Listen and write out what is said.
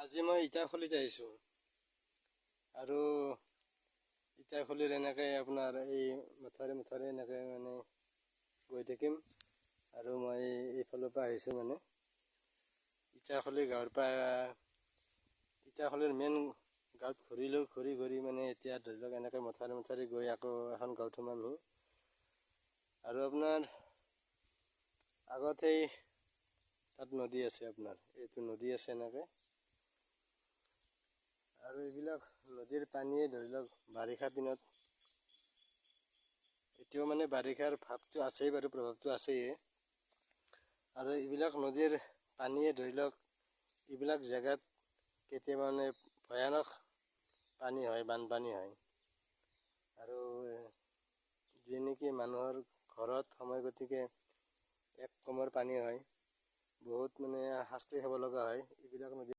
আজি মই ইটাখুলিত আহিছোঁ আৰু ইটাখুলিৰ এনেকৈ আপোনাৰ এই মথাউৰি মথাউৰি এনেকৈ মানে গৈ থাকিম। আৰু মই এইফালৰ পৰা আহিছোঁ, মানে ইটাখুলি গাঁৱৰ পৰা, ইটাখুলিৰ মেইন গাঁৱত ঘূৰিলোঁ, ঘূৰি ঘূৰি মানে এতিয়া ধৰি লওক এনেকৈ মথাউৰি মথাউৰি গৈ আকৌ এখন গাঁৱত সোমামহি। আৰু আপোনাৰ আগতেই তাত নদী আছে, আপোনাৰ এইটো নদী আছে এনেকৈ। আৰু এইবিলাক নদীৰ পানীয়ে ধৰি লওক বাৰিষা দিনত, এতিয়াও মানে বাৰিষাৰ ভাৱটো আছেই বাৰু, প্ৰভাৱটো আছেই। আৰু এইবিলাক নদীৰ পানীয়ে ধৰি লওক এইবিলাক জেগাত কেতিয়াবা মানে ভয়ানক পানী হয়, বানপানী হয়। আৰু যি নেকি মানুহৰ ঘৰত সময় গতিকে এক কমৰ পানী হয়, বহুত মানে শাস্তি খাব লগা হয় এইবিলাক নদী।